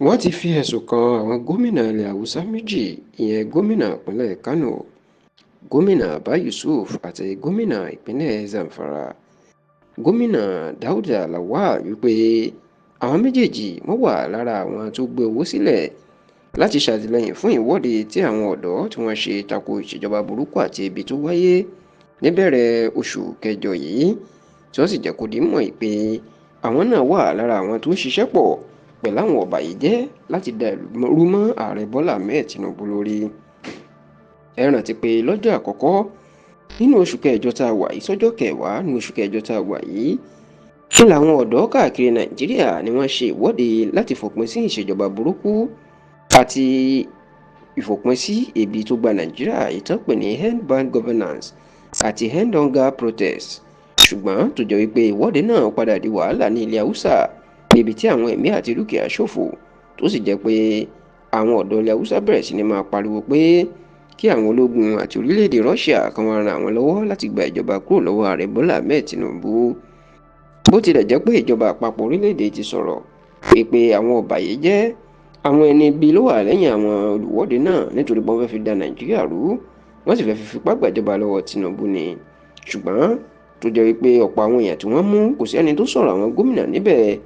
Wọ́n ti fi ẹ̀sùn kan àwọn gómìnà ilẹ̀ Haúsá méjì, ìyẹn gómìnà ìpínlẹ̀ Kánò, Gómìnà Abba Yusuf, àti gómìnà ìpínlẹ̀ Zamfara, Gómìnà Dauda Lawal, wípé àwọn méjèèjì wọ́n wà lára àwọn tó gbé owó sílẹ̀ láti ṣàtìlẹ́yìn fún ìwọ́de tí àwọn ọ̀dọ́ tí wọ́n ṣe tako ìṣèjọba burúkú àti ebi tó wáyé níbẹ̀rẹ̀ oṣù kẹjọ yìí, tí wọ́n sì jẹ́ kó di mọ̀ pé àwọn náà wà lára àwọn tó ń ṣiṣẹ́ pọ̀ pẹ̀lú àwọn ọ̀bàyéjẹ́ láti da ìlú rú mọ́ Ààrẹ Bọ́lá Ahmed Tinubu lórí. Ẹ rántí pé lọ́jọ́ àkọ́kọ́ nínú oṣù kẹjọ tá a wà yìí sọ́jọ́ kẹwàá nínú oṣù kẹjọ tá a wà yìí kí làwọn ọ̀dọ́ káàkiri Nàìjíríà ni wọ́n ṣe ìwọ́de láti fòpin sí ìṣèjọba burúkú àti ìfòpin sí ebi tó gba Nàìjíríà, ìtàn pè ní End Bad Governance àti End Hunger Protest, ṣùgbọ́n tó jẹ́ wípé ìwọ́de náà padà di wàhálà ní ilẹ̀ Haúsá, níbi tí àwọn ẹ̀mí àti dúkìá ṣòfò, tó sì jẹ́ pé àwọn ọ̀dọ́ ilẹ̀ Haúsá bẹ̀rẹ̀ sí ní máa pariwo pé kí àwọn ológun àti orílẹ̀-èdè Russia kan wá ran àwọn lọ́wọ́ láti gba ìjọba kúrò lọ́wọ́ Ààrẹ Bọ́lá Ahmed Tinubu. Bó tilẹ̀ jẹ́ pé ìjọba àpapọ̀ orílẹ̀-èdè ti sọ̀rọ̀ pé àwọn ọ̀bàyéjẹ́, àwọn ẹni ibi ló wà lẹ́yìn àwọn olùwọ́de náà, nítorí pé wọ́n fẹ́ fi da Nàìjíríà rú, wọ́n sì fẹ́ fi fipá gbàjọba lọ́wọ́ Tinubu ni, ṣùgbọ́n tó jẹ́ wípé ọ̀pọ̀ àwọn èèyàn tí wọ́n mú, kò sí ẹni tó sọ̀rọ̀ àwọn gómìnà níbẹ̀.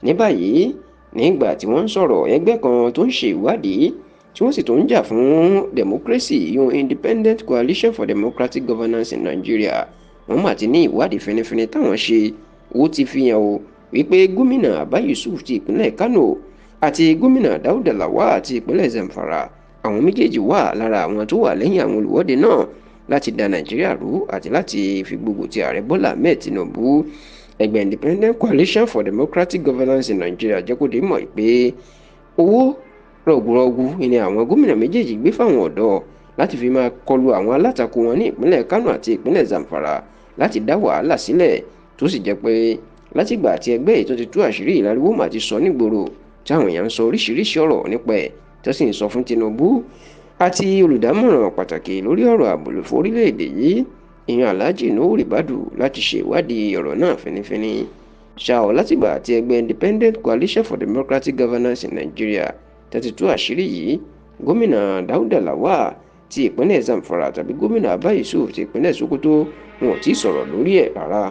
Ní báyìí, nígbà tí wọ́n ń sọ̀rọ̀, ẹgbẹ́ kan tó ń ṣe ìwádìí tí wọ́n sì tó ń jà fún democracy yun, Independent Coalition for Democratic Governance in Nigeria, wọ́n mà ti ní ìwádìí fínífíní táwọn ṣe, ó ti fi hàn o wípé gómìnà Abba Yusuf ti ìpínlẹ̀ Kano àti gómìnà Dauda Lawal ti ìpínlẹ̀ Zamfara, àwọn méjèèjì wà lára àwọn tó wà lẹ́yìn àwọn olùwọ́de náà láti da Nàìjíríà rú àti láti fi gbógun ti Ààrẹ Bọ́lá Ahmed Tinubu. Ẹgbẹ́ Independent Coalition for Democratic Governance in Nigeria jẹ́ kó di mọ̀ pé owó rọ̀gùrọ̀gù ni àwọn gómìnà méjèèjì gbé fáwọn ọ̀dọ́ láti fi máa kọlu àwọn alátakò wọn ní ìpínlẹ̀ Kano àti ìpínlẹ̀ Zamfara láti dá wàhálà sílẹ̀, tó sì jẹ́ pé látìgbà tí ẹgbẹ́ yìí tó ti tú àṣírí ìlàríwó mà ti sọ nígboro, tí àwọn èèyàn ń sọ oríṣiríṣi ọ̀rọ̀ nípa ẹ̀, tó sì ń sọ fún Tinubu àti olùdámọ̀ràn pàtàkì lórí ọ̀rọ̀ ààbò fún orílẹ̀-èdè yìí, ìyẹn Alhaji Nuhu Ribadu, láti ṣe ìwádìí ọ̀rọ̀ náà fínífíní. Ṣá ò, látìgbà tí ẹgbẹ́ Independent Coalition for Democratic Governance in Nigeria tẹ́tí tú àṣírí yìí, gómìnà Dauda Lawal ti ìpínlẹ̀ Zamfara tàbí gómìnà Abba Yusuf ti ìpínlẹ̀ Sokoto, wọn ò tí ì sọ̀rọ̀ lórí ẹ̀ rárá.